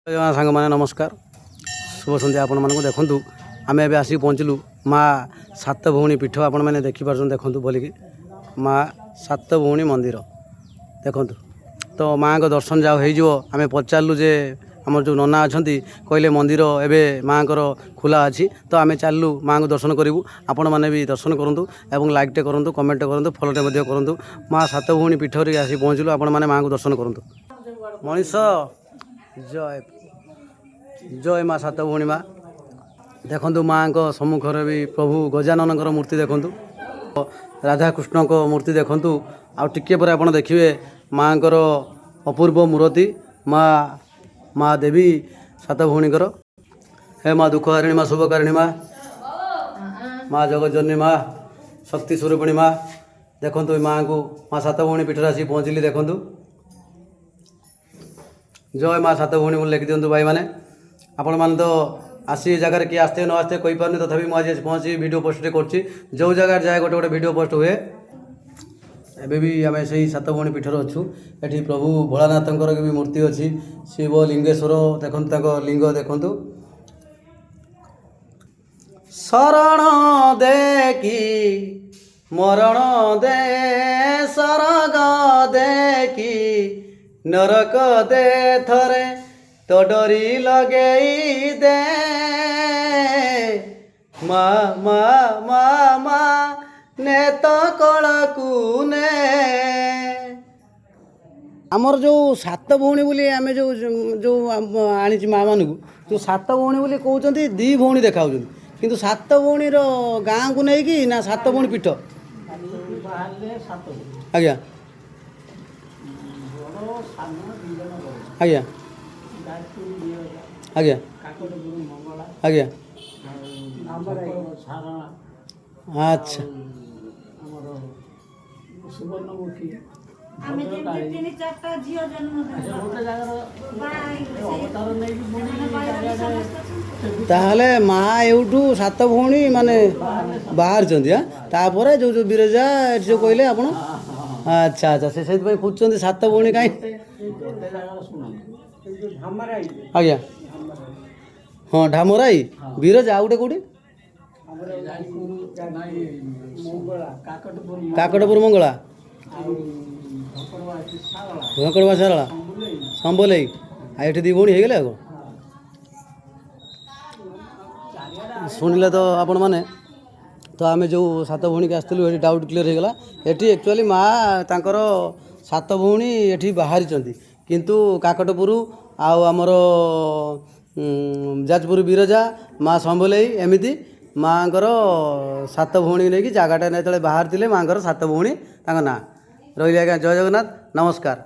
ଜୟ ସାଙ୍ଗମାନେ, ନମସ୍କାର, ଶୁଭ ସନ୍ଧ୍ୟା ଆପଣମାନଙ୍କୁ। ଦେଖନ୍ତୁ, ଆମେ ଏବେ ଆସିକି ପହଞ୍ଚିଲୁ ମା ସାତ ଭଉଣୀ ପୀଠ। ଆପଣମାନେ ଦେଖିପାରୁଛନ୍ତି, ଦେଖନ୍ତୁ ବୋଲିକି ମା ସାତ ଭଉଣୀ ମନ୍ଦିର ଦେଖନ୍ତୁ। ତ ମାଆଙ୍କ ଦର୍ଶନ ଯାହା ହେଇଯିବ। ଆମେ ପଚାରିଲୁ ଯେ ଆମର ଯେଉଁ ନନା ଅଛନ୍ତି, କହିଲେ ମନ୍ଦିର ଏବେ ମାଆଙ୍କର ଖୋଲା ଅଛି। ତ ଆମେ ଚାଲିଲୁ, ମାଆଙ୍କୁ ଦର୍ଶନ କରିବୁ। ଆପଣମାନେ ବି ଦର୍ଶନ କରନ୍ତୁ ଏବଂ ଲାଇକ୍ଟେ କରନ୍ତୁ, କମେଣ୍ଟଟେ କରନ୍ତୁ, ଫଲୋଟେ ମଧ୍ୟ କରନ୍ତୁ। ମା ସାତ ଭଉଣୀ ପୀଠରେ ଆସି ପହଞ୍ଚିଲୁ। ଆପଣମାନେ ମାଆଙ୍କୁ ଦର୍ଶନ କରନ୍ତୁ। ମଣିଷ ଜୟ ଜୟ ମା ସାତ ଭଉଣୀ ମା। ଦେଖନ୍ତୁ, ମାଆଙ୍କ ସମ୍ମୁଖରେ ବି ପ୍ରଭୁ ଗଜାନନଙ୍କର ମୂର୍ତ୍ତି ଦେଖନ୍ତୁ, ରାଧାକୃଷ୍ଣଙ୍କ ମୂର୍ତ୍ତି ଦେଖନ୍ତୁ। ଆଉ ଟିକିଏ ପରେ ଆପଣ ଦେଖିବେ ମାଆଙ୍କର ଅପୂର୍ବ ମୂରତି, ମା ଦେବୀ ସାତ ଭଉଣୀଙ୍କର। ହେ ମା ଦୁଃଖହାରିଣୀ ମା, ଶୁଭକାରିଣୀ ମା, ମା ଜଗତଜନନୀ ମା, ଶକ୍ତି ସ୍ୱରୂପିଣୀ ମା। ଦେଖନ୍ତୁ, ଏ ମାଆଙ୍କୁ ମା ସାତ ଭଉଣୀ ପୀଠରେ ଆସିକି ପହଞ୍ଚିଲି। ଦେଖନ୍ତୁ, ଜୟ ମା ସାତ ଭଉଣୀ ବୋଲି ଲେଖିଦିଅନ୍ତୁ ଭାଇମାନେ। ଆପଣମାନେ ତ ଆସି ଏ ଜାଗାରେ କିଏ ଆସିଥିବେ ନ ଆସିଥିବେ କହିପାରୁନି, ତଥାପି ମୁଁ ଆଜି ଆସି ପହଞ୍ଚି ଭିଡ଼ିଓ ପୋଷ୍ଟଟେ କରୁଛି। ଯେଉଁ ଜାଗାରେ ଯାଏ, ଗୋଟେ ଗୋଟେ ଭିଡ଼ିଓ ପୋଷ୍ଟ ହୁଏ। ଏବେ ବି ଆମେ ସେଇ ସାତ ଭଉଣୀ ପୀଠରେ ଅଛୁ। ଏଠି ପ୍ରଭୁ ଭୋଳାନାଥଙ୍କର ବି ମୂର୍ତ୍ତି ଅଛି, ଶିବ ଲିଙ୍ଗେଶ୍ୱର। ଦେଖନ୍ତୁ, ତାଙ୍କ ଲିଙ୍ଗ ଦେଖନ୍ତୁ। ଶରଣ ଦେଖି ମରଣ ଦେ, ସରଗ ଦେଖି ନରକ ଦେ, ଥରେ ତ ଡୋରି ଲଗେଇ ଦେ ମା, ମା, ମା, ମା, ନେ ତ କୋଳକୁ ନେ। ଆମର ଯେଉଁ ସାତ ଭଉଣୀ ବୋଲି ଆମେ ଯେଉଁ ଯେଉଁ ଆଣିଛି ମାଆମାନଙ୍କୁ, ଯେଉଁ ସାତ ଭଉଣୀ ବୋଲି କହୁଛନ୍ତି, ଦୁଇ ଭଉଣୀ ଦେଖାଉଛନ୍ତି, କିନ୍ତୁ ସାତ ଭଉଣୀର ଗାଁକୁ ନେଇକି ନା ସାତ ଭଉଣୀ ପୀଠ? ବାହାରିଲେ ସାତ ଭଉଣୀ। ବଡ଼ ସାନ ଦୁଇ ଜଣ ବଡ଼। ଯାଜପୁର ବିରଜା, କାକଟପୁର ମଙ୍ଗଳା, ଆଉ ସାରଳା, ଆଉ ଆମର ସୁବର୍ଣ୍ଣମୁଖୀ, ଆମେ ଯେମିତି ଭଦ୍ରକାଳୀ। ତିନି ଚାରିଟା ଝିଅ ଜନ୍ମ ଆଚ୍ଛା, ଦେଲୁ। ଗୋଟେ ଜାଗାର ଅବତାର ନେଇକି ପୁଣି ଭୈରବୀ ଚାରିଆଡ଼େ ସମସ୍ତେ ଅଛନ୍ତି। ତାହେଲେ ମା ଏଉଠୁ ସାତ ଭଉଣୀ ମାନେ ବାହାରିଛନ୍ତି। ତାପରେ ଯେଉଁ ଯେଉଁ ବିରଜା ଏଠି ଯେଉଁ କହିଲେ ଆପଣ। ଆଚ୍ଛା, ସେ ସେଇଥିପାଇଁ ଖୋଜୁଛନ୍ତି ସାତ ଭଉଣୀ କାହିଁ। ଗୋଟେ ଜାଗାର, ଶୁଣନ୍ତୁ। ଆଜ୍ଞା ହଁ, ଢାମରାଇ, ବିରଜା, ଆଉ ଗୋଟେ କେଉଁଠି? ଯାଜପୁର ନାଇଁ, ମଙ୍ଗଳା, କାକଟପୁର। କାକଟପୁର ମଙ୍ଗଳା। ଆଉ ଝଙ୍କଡ଼ବା ଅଛି ଶାରଳା। ଝଙ୍କଡ଼ବା ସାରଳା। ସମ୍ବୁଲେଇ। ସମ୍ବଲେଇ। ଆଉ ଏଠି ଦୁଇ ଭଉଣୀ ହେଇଗଲେ। ଆଉ କ'ଣ ଶୁଣିଲେ ତ ଆପଣମାନେ? ତ ଆମେ ଯେଉଁ ସାତ ଭଉଣୀକି ଆସିଥିଲୁ, ଏଠି ଡାଉଟ୍ କ୍ଲିୟର୍ ହେଇଗଲା। ଏଠି ଆକ୍ଚୁଆଲି ମା ତାଙ୍କର ସାତ ଭଉଣୀ ଏଠି ବାହାରିଛନ୍ତି, କିନ୍ତୁ କାକଟପୁର ଆଉ ଆମର ଯାଜପୁର ବିରଜା, ମା ସମ୍ବଲେଇ, ଏମିତି ମାଆଙ୍କର ସାତ ଭଉଣୀ ନେଇକି ଜାଗାଟା ଯେତେବେଳେ ବାହାରିଥିଲେ, ମାଆଙ୍କର ସାତ ଭଉଣୀ ତାଙ୍କ ନାଁ ରହିଲେ। ଆଜ୍ଞା, ଜୟ ଜଗନ୍ନାଥ, ନମସ୍କାର।